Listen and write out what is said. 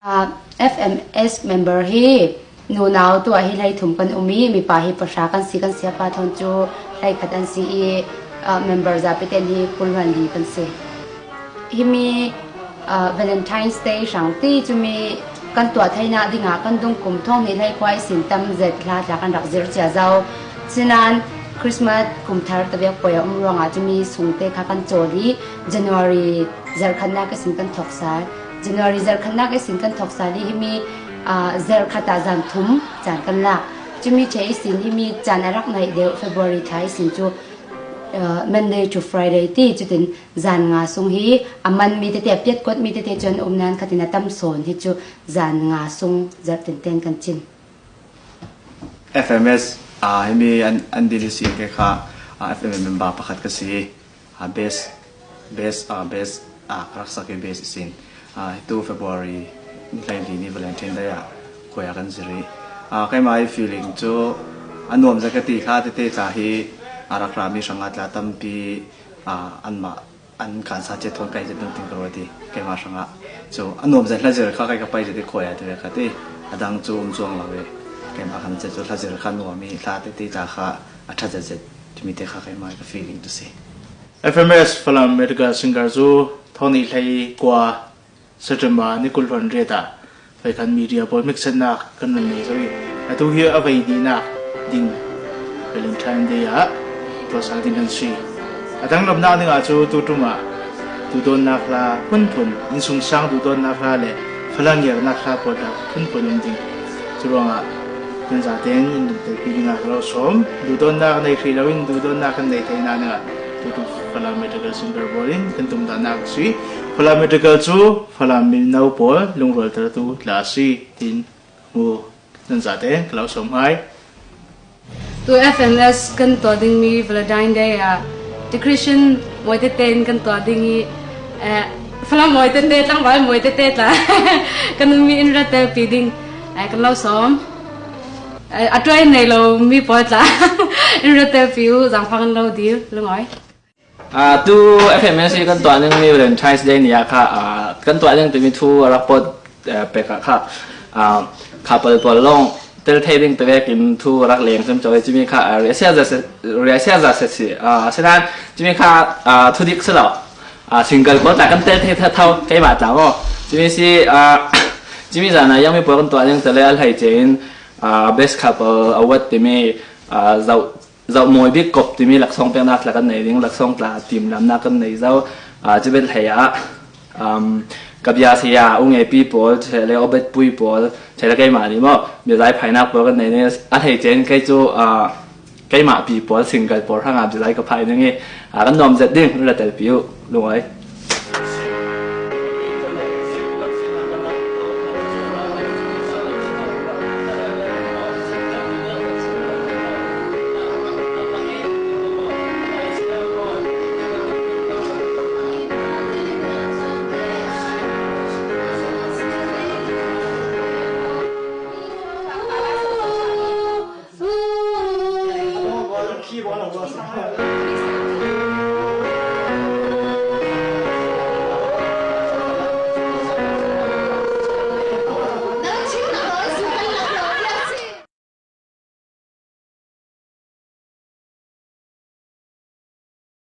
FMS member hi nunau tuah hi 13 kan um i mipa hi 10 kan si. Kan siapa thon cu 11 an si i member zapi ten hi 24 kan si. Himi Valentine's Day hrang ti cumi kan tuah thainak dingah kan dung kum thong ni hlei khuai sin tam zet hla tla kan rak zir cia zau. Sinan Christmas kum thar tabiak poi a um ruangah cumi sungte kha kan cawl i January zarkhatnak sin kan thok sal. January zarkhatnak isin kan thok sal i himi zarkhat ah zan thum caan kan lak. Cumi che isin himi caan a rak naih deuh February thla isin cu Monday to Friday ti cutin zan nga sung hi a man mi tete a piat kuat mi tete cun um nan khatin a tam sawn hi cu zan nga sung zarh tin ten kan cin. FMS himi an dil si ke kha FMS member pakhat ka si. Best best best ka rak sak i best sin tu February ni 14 ni Valentine Day ah khuai ah kan zir i keimah i feeling cu a nuam za ka ti kha tete tla hi a rak rami hrangah tla tampi anmah an kan sa che thon kai zet ting ka ruat i keimah hrangah cu a nuam za hla zir kha kai ka pai zet i khuai ah ti ve kha ti a dang cu um chuang lo i keimah kan che cu hla zir kha nuam i hla tete tla kha a ṭha zet zet timi te kha keimah ka feeling tu si. FMS Falam Medical Singer cu thawni hlei kua September ni 28 ah voikhan media pawl miksetnak kan run nei zo i atu hi a vei hnihnak ding Valentine Day ah tuahsal ding kan si. A dang lawmhnak ding ah cu tutum ah duhdawtnak hla phunphun innsungsang duhdawtnak hla le Falam ngiarnak hla pawl hla phunphun um ding. Cu ruangah Nan zaten in lungtelpi dingah ka lo sawm. Duhdawtnak nei hri loin duhdawtnak kan nei thei na dingah tutu Falam Medical Center pawl in kan tum nak si. Falam Medical cu Falam mino pawl lungrualtertu tla si tin mu nan zaten ka lo sawm hai. Tu FMS kan tuah dingmi Valentine Day ah decoration mawi tete in kan tuah ding i Falam mawi tete tlangval mawi tete tla kan mi in rat pi ding kan lo sawm. A tuai nei lo mi pawl tla in rat pi u zangfang in lo dil lungoi. Tu FMS kan tuah ning mi Valentine's Day ni ah kha kan tuah ning timi thu a rak pot pek ah kha kha pal pawl lawng tel thei ding tevek in thu rak leng cem choi chimi kha resia za resia za se si asinain chimi kha thu dik si lo single ko ta kan tel thei tha thau keimah tla mo chimi si chimi zana yang mi pawl kan tuah ning tele al hai che in best couple award timi zau zoh mawi bik kop timi laksawng peknak tla kan nei ding laksawng tla timlamnak kan nei zo cibet hlei ah ka bia saya unge pi pawl le obet pui pawl chele keimah nih maw biazai phainak pawl kan nei ning a hlei chen kei cu keimah pi pawl single pawl hrangah biazai ka phai ning i kan nuam zet ding la tel pi u lungoi.